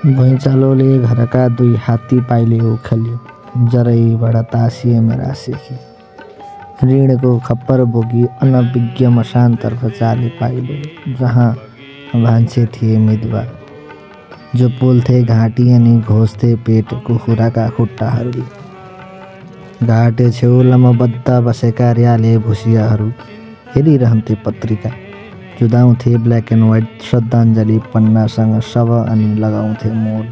भुइँचालोले घरका दुई हात्ती पाइले उखेल्यो, जरैबाट तासिए मेरा सेखी। ऋणको खप्पर बोकी अनभिज्ञ मसानतर्फ चाले पाइलो, जहाँ भान्से थिए मितवा, जो पोल्थे घाँटी अनि घोस्थे पेट कुखुराका खुट्टाहरूले। घाटे छेउ लमबद्ध बसेका र्याले भुसियाहरू हेरिरहन्थे पत्रिका, जुदाउँथे ब्ल्याक एन्ड व्हाइट श्रद्धाञ्जली पन्नासँग शव अनि लगाउँथे मोल।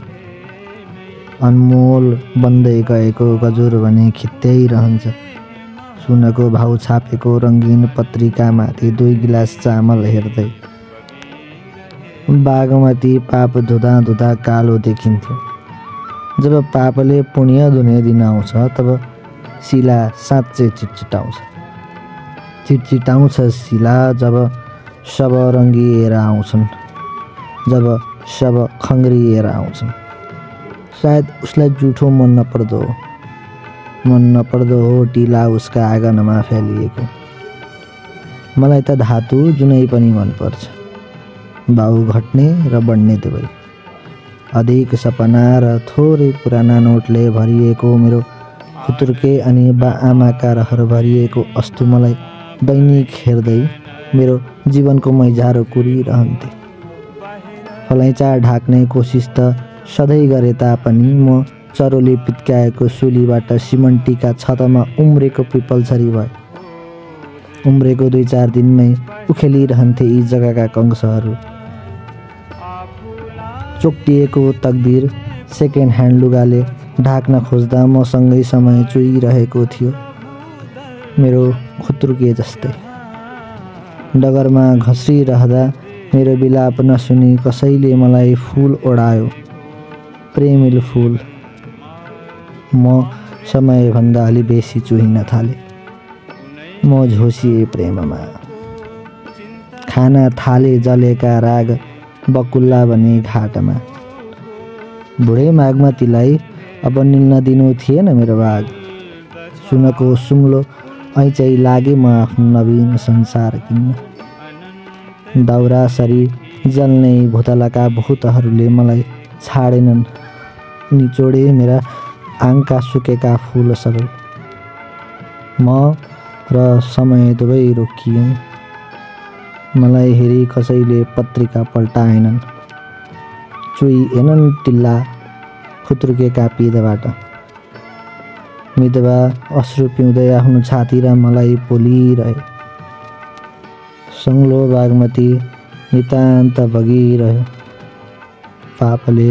अनमोल बन्दै गएको गजुर भने खित्याइरहन्छ, सुनको भाउ छापेको रङ्गीन पत्रिकामाथि 2 गिलास चामल हेर्दै। बागमती पाप धुँदा धुँदा कालो देखिन्थ्यो। जब पापले पुण्य धुने दिन आउँछ तब शिला साँच्चै चिटचिटाउँछ। चिटचिटाउँछ शिला जब शव रङ्गिएर आउँछन्, जब शव खङ्ग्रिएर आउँछन्। सायद उसलाई जुठो मन नपर्दो हो टिला उसका आँगनमा फैलिएको। मलाई त धातु जुनै पनि मनपर्छ, बाउ घट्ने र बढ्ने दुवै। अधिक सपना र थोरै पुराना नोटले भरिएको मेरो खुतुर्के अनि बा-आमाका रहर भरिएको अस्तु मलाई दैनिक हेर्दै मेरो जीवनको मैजारो कुरिरहन्थे। फलैँचा ढाक्ने कोसिस त सधैँ गरे तापनि म चरोले पित्काएको सुलीबाट सिमन्टीका छतमा उम्रेको पिपलछरी भए। उम्रेको 2-4 दिनमै उखेलिरहन्थे यी जग्गाका कंशहरू। चोक्टिएको तकदिर सेकेन्ड ह्यान्ड लुगाले ढाक्न खोज्दा मसँगै समय चुइरहेको थियो, मेरो खुत्रुके जस्तै। डगरमा घस्रिरहँदा मेरो बिलाप नसुनी कसैले मलाई फुल ओढायो, प्रेमिल फुल। म समयभन्दा अलि बेसी चुहिन थाले। म झोसिए प्रेममा। खान थाले जलेका राग बकुल्ला भने घाटमा। बुढे मागमतीलाई अब निल्न दिनु थिएन मेरो बाग। सुनको सुम्लो ऐचै लागे म आफ्नो नवीन संसार किन्न। दाउरासरी जल्ने भुतलाका भूतहरूले मलाई छाडेनन्, निचोडे मेरा आङका सुकेका फुल सबै। म र समय दुवै रोकियौँ। मलाई हेरी कसैले पत्रिका पल्टाएनन्, चुइएनन् टिल्ला खुत्रुकेका पिँधबाट। मितवा अश्रु पिउँदै आफ्नो छाती र मलाई पोलिरहे। सङ्लो बागमती नितान्त बगिरह्यो। पापले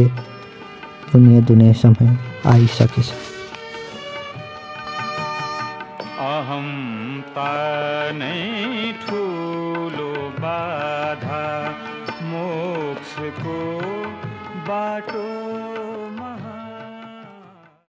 पुण्य धुने समय आइसकेछ। अहम्ता नै ठुलो बाधा मोक्षको बाटो